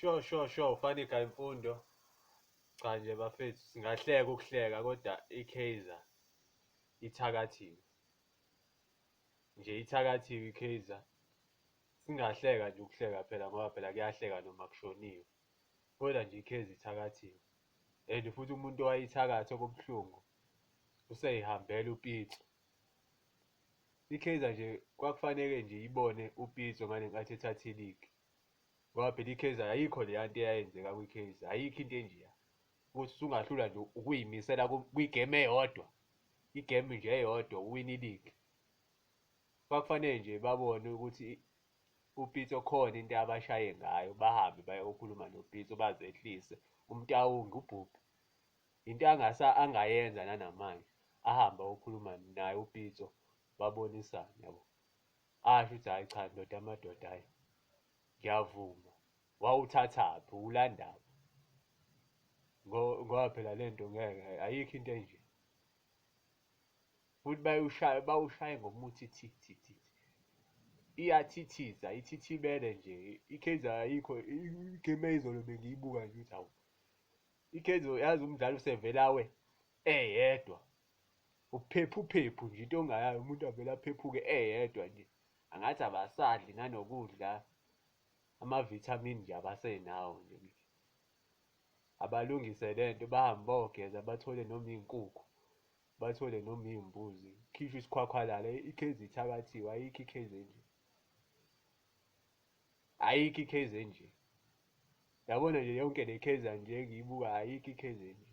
Sure, sure, sure, Fanica Imfundo. Cha nje bafethu singahleka ukuhleka kodwa i-Kaizer ithakathiwe. Nje ithakathiwe i-Kaizer. Singahleka nje ukuhleka phela ngoba phela kuyahleka noma kushoniwe, kodwa nje i-Kaizer ithakathiwe and futhi umuntu owayithakatha okubuhlungu usey'hambela uPitso. I-Kaizer nje kwakufaneke nje ibone uPitso ngale nkathi ethatha iligi, ngoba phela i-Kaizer ayikho leya nto eyayenzeka kwi-Kaizer, ayikho into enjeya. Ukuthi usungahlulwa nje ukuy'misela kwigemu eyodwa, igemu nje eyodwa uwine iligi. Kwakufanele nje babone ukuthi uPitso khona into abashaye ngayo, bahambe bayokhuluma noPitso bazehlise, uMtaung ubhubhe. Into angayenza nanamanje, ahambe ayokhuluma naye uPitso babonisane yabo. Asho ukuthi hhayi cha ndoda yamadoda hhayi, ngiyavuma, wawuthathaphi, uwulandaphi? Ngoba phela le nto ngeke, ayikho into enje. Futhi bayushaya, bawushaye ngomuthi thi thi thi. Iyathithiza, ithithibele nje, i-Kaizer ayikho, igemu eyizolo bengiyibuka nje ukuthi hawu, i-Kaizer yazi umdlali usevele awe eyedwa. Uphephuphephu nje into ongayazi umuntu avele aphephuke eyedwa nje. Angathi abasadli nanokudla, amavithamini nje abasenawo nje. Abalungise le nto bahambe bayogeza bathole noma iy'nkukhu, bathole noma iy'mbuzi, kukhishwe isikhwakhwalala, i-Kaizer ithakathiwe, ayikho i-Kaizer enje. Ayikho i-Kaizer enje. Yabona nje yonke le Kaizer nje engiyibukayo ayikho i-Kaizer enje.